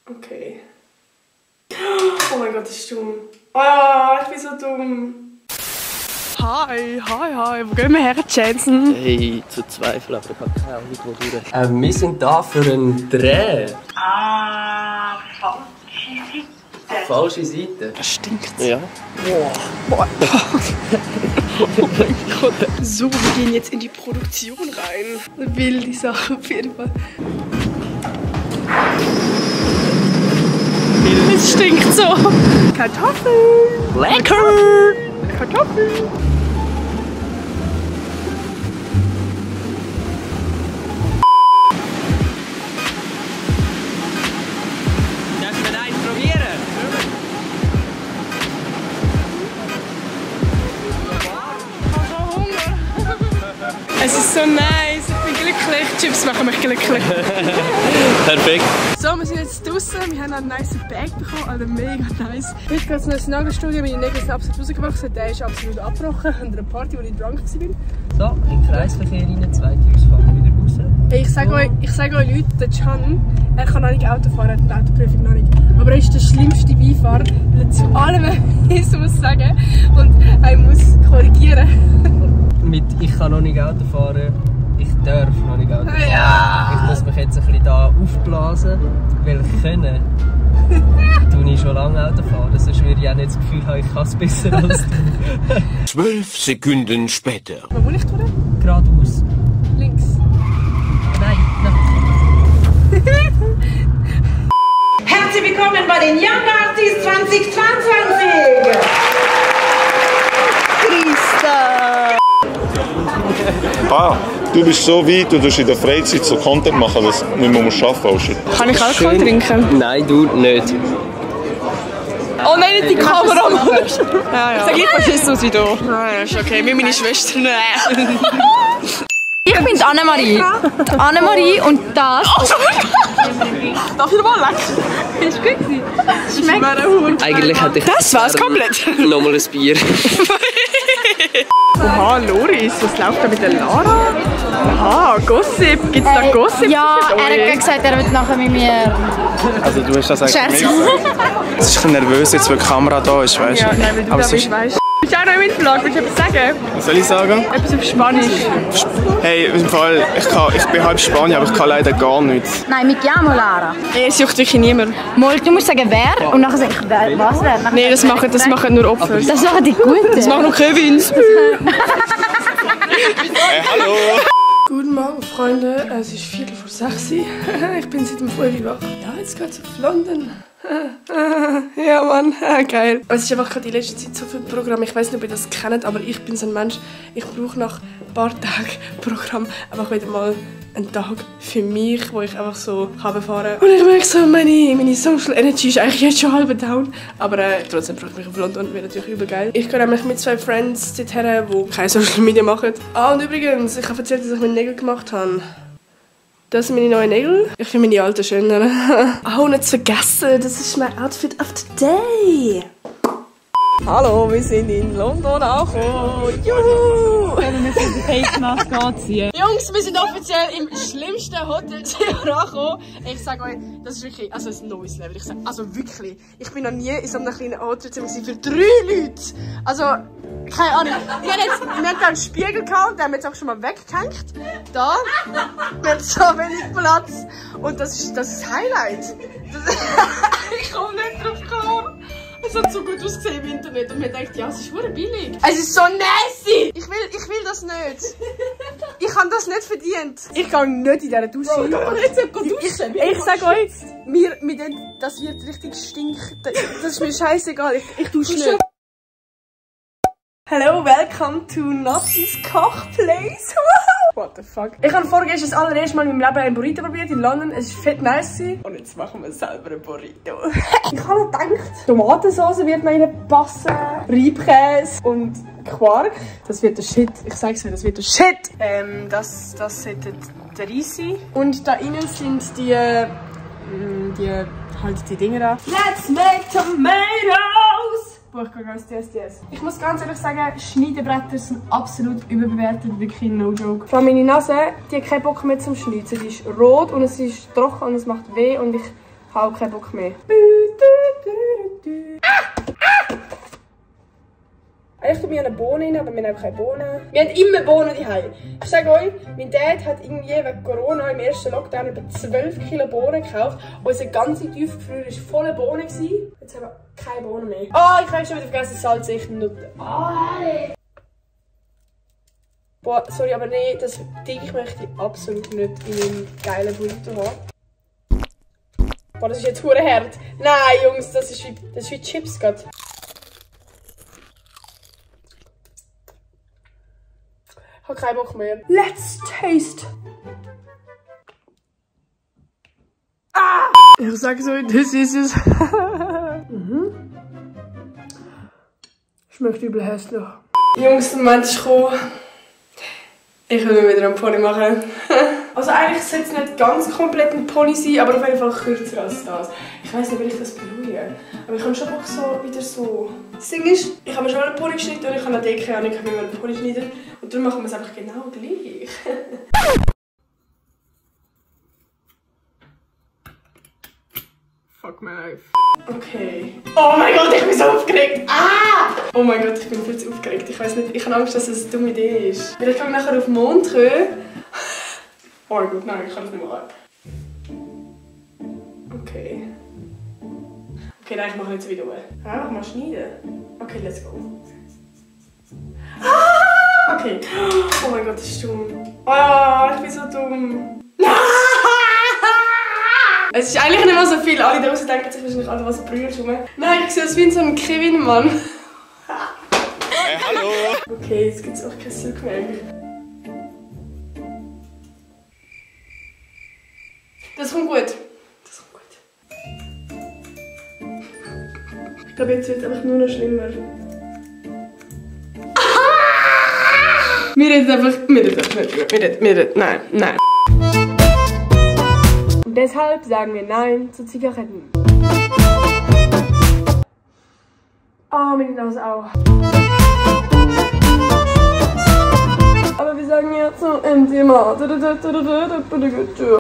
Okay. Oh mein Gott, das ist dumm. Oh, ich bin so dumm. Hi. Wo gehen wir her, Jensen? Hey, zu Zweifel, aber ich habe keine Ahnung, wo durch. Wir sind da für einen Dreh. Falsche Seite. Das stinkt. Ja. Boah. Oh mein Gott. So, wir gehen jetzt in die Produktion rein. Eine wilde Sache auf jeden Fall. Es stinkt so. Kartoffeln. Lecker! Kartoffeln. Darf man einen probieren? Es ist so nice, ich bin glücklich. Chips machen mich glücklich. Perfekt. So, wir sind jetzt draußen. Wir haben einen nice Bag bekommen, also mega nice. Heute geht es noch ins Nagelstudio. Meine Nägel sind absolut rausgewachsen. Der ist absolut abgebrochen an einer Party, wo ich drunk war. So, in den Kreisverkehr rein, zweite Ausfahrt wieder raus. Hey, ich sage euch Leute, der Can, er kann noch nicht Auto fahren, er hat die Autoprüfung noch nicht. Aber er ist der schlimmste Beifahrer, weil er zu allem etwas muss sagen und er muss korrigieren. Mit «Ich kann noch nicht Auto fahren», «Ich darf noch nicht Auto fahren». Ja. Ich muss mich jetzt ein bisschen da aufblasen, weil können tue ich schon lange Auto fahren. Sonst würde ich auch nicht das Gefühl haben, ich kann es besser als du. 12 Sekunden später. Wo muss ich tun? Geradeaus. Links. Nein, nach. Herzlich willkommen bei den Young Artists 2022! Ah, du bist so weit, du tust in der Freizeit so Content machen, dass du nicht mehr arbeiten musst. Kann ich Alkohol trinken? Nein, du nicht. Oh nein, nicht die Kamera! Ja. Sag ich verschiss aus wie du. Ja, ist okay, wie meine Schwester. Ich bin die Annemarie. Die Annemarie und das. Darf ich nochmal lecken? Ist gut gewesen. Schmeckt. Eigentlich hätte ich Das war's komplett. Nochmal ein Bier. Oha, Loris, was läuft da mit der Lara? Aha, Gossip. Gibt's da Gossip? Ja, für er euch? hat gesagt, er wird nachher mit mir Also du hast das eigentlich Scherz. mega Es ist ein bisschen nervös jetzt, weil die Kamera da ist, weißt du? Ja, nein, weil du Aber da es bist, ist, weißt du. Bist du auch noch im Vlog? Willst du etwas sagen? was soll ich sagen? Etwas auf Spanisch. Hey, im Fall, ich bin halb Spanier, aber ich kann leider gar nichts. Nein, mit Jamo Lara. Es juckt wirklich niemand. Mal, du musst sagen, wer und nachher sag ich, wer, was wer. Nachher Nein, das machen nur Opfer. Das machen die Guten. Das machen nur Kevins. Hey, hallo! Guten Morgen, Freunde. Es ist 5:45. Ich bin seit dem 5 Uhr wach. Ja, jetzt geht's auf London. Ja, Mann, geil. Es ist einfach gerade die letzte Zeit so viel Programm. Ich weiß nicht, ob ihr das kennt, aber ich bin so ein Mensch, ich brauche nach ein paar Tagen Programm einfach wieder mal einen Tag für mich, wo ich einfach so fahren kann. Und ich merke so, meine Social Energy ist eigentlich jetzt schon halb down. Aber trotzdem freue ich mich auf London und wäre natürlich übel geil. Ich gehe nämlich mit 2 Friends dorthin, die keine Social Media machen. Ah, und übrigens, ich habe erzählt, dass ich meine Nägel gemacht habe. Das sind meine neuen Nägel. Ich finde meine alten schöner. Oh, nicht zu vergessen, das ist mein Outfit of the day. Hallo, wir sind in London angekommen. Juhu! Wir müssen die Face Mask anziehen. Jungs, wir sind offiziell im schlimmsten Hotelzimmer angekommen. Ich sage euch, das ist wirklich ein neues Level. Ich sage, also wirklich, ich bin noch nie in so einem kleinen Hotelzimmer für 3 Leute. Also, keine Ahnung. Wir haben da einen Spiegel gehabt, den haben wir jetzt auch schon mal weggehängt. Da. Wir haben so wenig Platz. Und das ist das Highlight. Ich komme nicht drauf gekommen. Es hat so gut ausgesehen im Internet und mir denkt, ja, es ist verdammt billig. Es ist so nasty! Ich will das nicht. Ich habe das nicht verdient. Ich gehe nicht in dieser Dusche. Ich sage euch jetzt, das wird richtig stinken. Das ist mir scheißegal. Ich dusche nicht. Hello, welcome to Nattis Kochplace. What the fuck? Ich habe vorgestern das allererste Mal in meinem Leben einen Burrito probiert in London. Es war fett nice. Und jetzt machen wir selber einen Burrito. Ich habe noch gedacht, Tomatensauce wird mir reinpassen, Reibkäse und Quark. Das wird der Shit. Ich sag's euch, das wird der Shit. Das sollte der Reis sein. Und da innen sind die Dinger da. Let's make tomatoes! Boah, ich gehe als DSDS. Ich muss ganz ehrlich sagen, Schneidebretter sind absolut überbewertet, wirklich no joke. Vor allem meine Nase, die hat keinen Bock mehr zum Schneiden. Die ist rot und es ist trocken und es macht weh und ich Hab keinen Bock mehr. Eigentlich tun wir eine Bohne rein, aber wir haben keine Bohnen. Wir haben immer Bohnen daheim. Ich sage euch, mein Dad hat irgendwie wegen Corona im ersten Lockdown über 12 Kilo Bohnen gekauft. Unser ganzer Tiefkühlfrüher war voller Bohnen. Jetzt haben wir keine Bohnen mehr. Oh, ich habe schon wieder vergessen, Salz echt Nutten. Oh. Boah, sorry, aber nee, das Ding möchte ich absolut nicht in einem geilen Burrito haben. Boah, das ist jetzt hure hart. Nein, Jungs, das ist wie Chips gerade. Ich habe keinen Bock mehr. Let's taste! Ah! Ich sage so, das ist es. Schmeckt übel hässlich. Jungs, der Moment ist gekommen. Ich will mir wieder einen Pony machen. Also eigentlich sollte es nicht ganz komplett ein Pony sein, aber auf jeden Fall kürzer als das. Ich weiss nicht, wie ich das beruhige. Aber ich habe schon Bock so wieder so... Das Ding ist, ich habe mir schon einen Pony geschnitten und ich habe eine Decke und ich habe mir einen Pony geschnitten. Und darum machen wir es einfach genau gleich. Fuck my life. Okay. Oh mein Gott, ich bin so aufgeregt. Ah! Oh mein Gott, ich bin viel zu aufgeregt. Ich weiß nicht, ich habe Angst, dass es eine dumme Idee ist. Weil ich kann nachher auf den Mond kommen. Oh mein Gott, nein, ich kann das nicht machen. Okay. Okay, nein, ich mache nicht so wieder. Einfach mal schneiden. Okay, let's go. Ah! Okay. Oh mein Gott, das ist dumm. Oh, ich bin so dumm. Es ist eigentlich nicht mehr so viel. Alle draußen denken sich wahrscheinlich, Alter, was brüllst du? Nein, ich sehe aus wie so ein Kevin-Mann. Hey, hallo! Okay, jetzt gibt es auch kein Silk mehr. Das kommt gut. Das kommt gut. Ich glaube, jetzt wird es einfach nur noch schlimmer. Wir reden einfach... Wir reden nein, nein. Und deshalb sagen wir Nein zu Zigaretten. Ah, meine Nase auch. Aber wir sagen ja zu MDMA.